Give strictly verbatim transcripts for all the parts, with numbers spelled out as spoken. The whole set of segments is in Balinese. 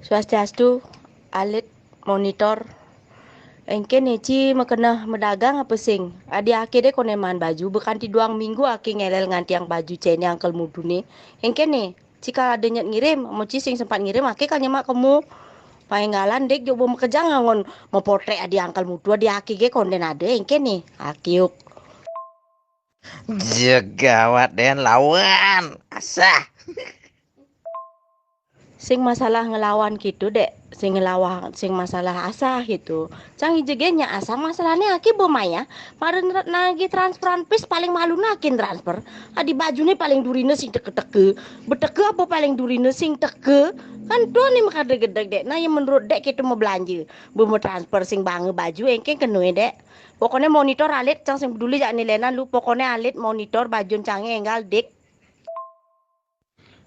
Swastiastu, alit, monitor. Engkene ci makeneh madagang apa sing? Adi ake de kone maan baju, bekanti duang minggu ake ngelel ngantiang baju cene angkel mudune. Engkene, ci kal ade nyet ngirim, mo ci sing sempat ngirim, ake kal nyemak kemu. Paenggalan dek jok bo makejang angon mepotrek adi angkel mudu, adi ake ge konden ade, engkene. Ake yuk. Jegawat den lawan. Asah. Sing masalah ngelawan gitu, Dek. Sing ngelawan, sing masalah asah gitu. Cang ije ge nya asah masalahne ake bo maya. Maren nagih transferan pis paling malu nakin transfer. Adi bajune paling durine sing teke-teke. Beteke apa paling durine sing teke? Kan tuh nih makade gedeg, Dek. Nah, yang menurut Dek kita mau belanja. Bo mau transfer sing bange baju engke kenue, Dek. Pokoknya monitor alit, cang sing peduli jak nilenan lu. Pokoknya alit monitor bajun cange enggal, Dek.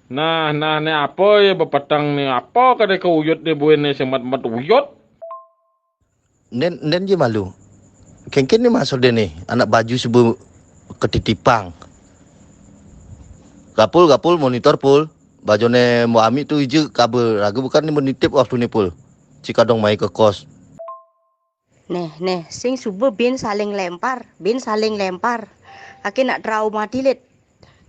Nah, nah, ne apa ya bepetang ne? Apa kade ke uyut ne buin ne semat-mat uyut? Nden, nden je malu. Kengken ne maksud ne, anak baju suba ketitipang. Gapul, gapul, monitor, Pul. Bajone Mbok Ami tu ije kabe ragu bukan ne menitip waktu ne, Pul. Cikadong mai ke kos. Neh, neh, sing suba bin saling lempar, bin saling lempar. Ake nak trauma tilit.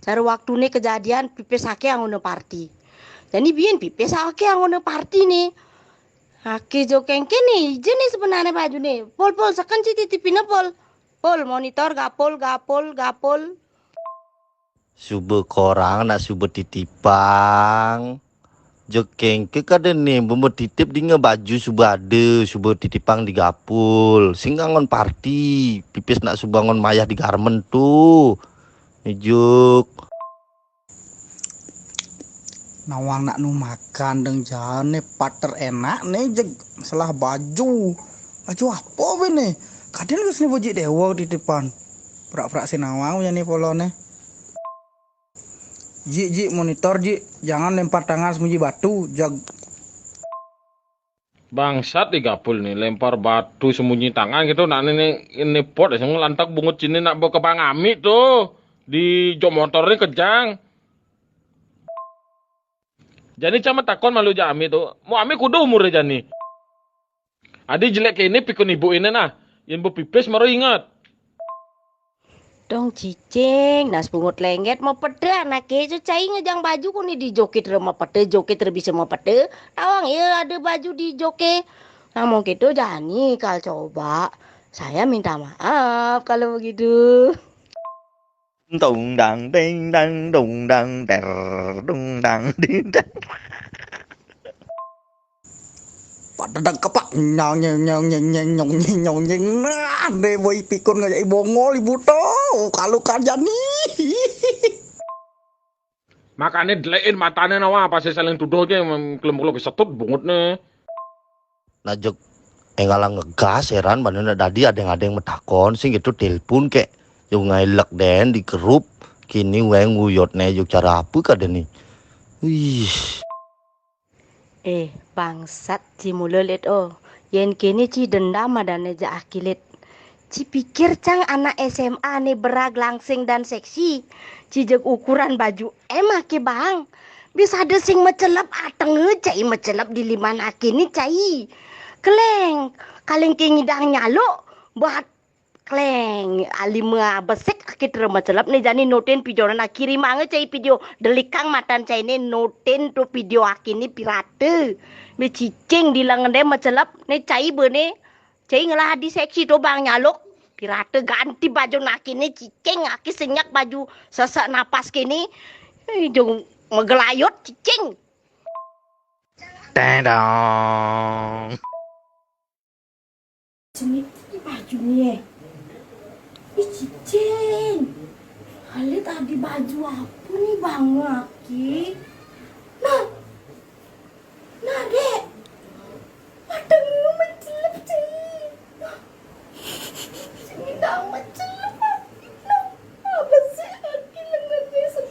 Cara waktu ne kejadian pipis ake anggone parti. Jani bien pipis ake anggone parti ne. Ake jo kengken ne, ije ne sebenarnya baju ne. Pol, pol, seken ci titipin ne, pol. Pol, monitor, gapol, gapol, gapol. Suba korang nak suba titipang. Jekeng ke kada ni bumbu titip dinga baju suba ada, suba titipang di gapul. Sing ngon parti, pipis nak suba ngon mayah di garmen tu. Nijuk. Nawang nak nu makan deng jane pater enak ne jeg selah baju. Baju apa be ne? Kadin gus ni bujik dewa titipan. Prak-prak si nawang punya ni polone. Jik, jik, monitor, jik. Jangan lempar tangan sembunyi batu, jag. Bangsat di gapul nih, lempar batu sembunyi tangan gitu. Nah, ini, ini pot ya, lantak bungut sini nak bawa ke Bang Ami tuh. Di jok motor nih kejang. Jani cama takon malu ja Ami tuh. Mau Ami kudu umur jani. Adi jelek ke ini pikun ibu ini nah. Yang bepipis maro ingat. Dong cicing, nas bungut lengget mau pete anak ke, cai ngejang baju ku ni di joket re mau pete, joket re bisa mau pete. Tawang ya ada baju di joket. Namun gitu jani kal coba. Saya minta maaf kalau begitu. Dung dang ding dang dung dang der dung dang ding dang. Pada dang kepak nyong nyong nyong nyong nyong nyong nyong nyong nyong. Nah, deh boy pikun ngajak bongol ibu to. Kalau kerja nih. Makane delekin matane nawa pas saling tuduh aja kelem-kelem setut bungut ne. Najek enggalang ngegas heran bane nak dadi adeng-adeng metakon sing gitu telepon kek. Yo ngailek den di grup kini weng wuyot ne yo cara apa kade ni. Wih. Eh, bangsat ci mula lit oh. Yen kene ci dendam adane ja akilit. Ci pikir cang anak S M A ne berag langsing dan seksi. Ci jeg ukuran baju M ake bang. Bisa ada sing mecelep ateng cai mecelep di liman ake ni cai. Keleng, kaleng ke ngidang nyaluk, buat kleng, alima besek ake terima celep ne jani noten video na kirim ange cai video delikang matan cai ne noten tu video ake ni pirate. Me cicing di lengan de mecelep ne cai bene. Cai ngelah di seksi tu bang nyaluk. Pirate ganti baju naki ni cicing ake senyak baju sesak napas kini. Eh, jong megelayut cicing. Tedong. Jenis ini baju ni eh. Ih cicing. Kali tadi baju apa ni bang aki? Nah. Nah dek. Padang lu mencelep cai. Nah. Sini dah mencelep aki. Nah. Apa sih aki lengan besok?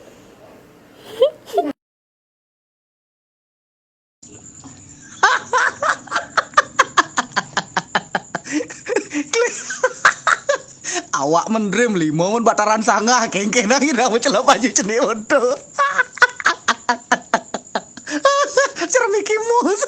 Awak mendrim lima mun bataran sangah kengkena ngira mencelep baju cenik oto. Cermiki mus.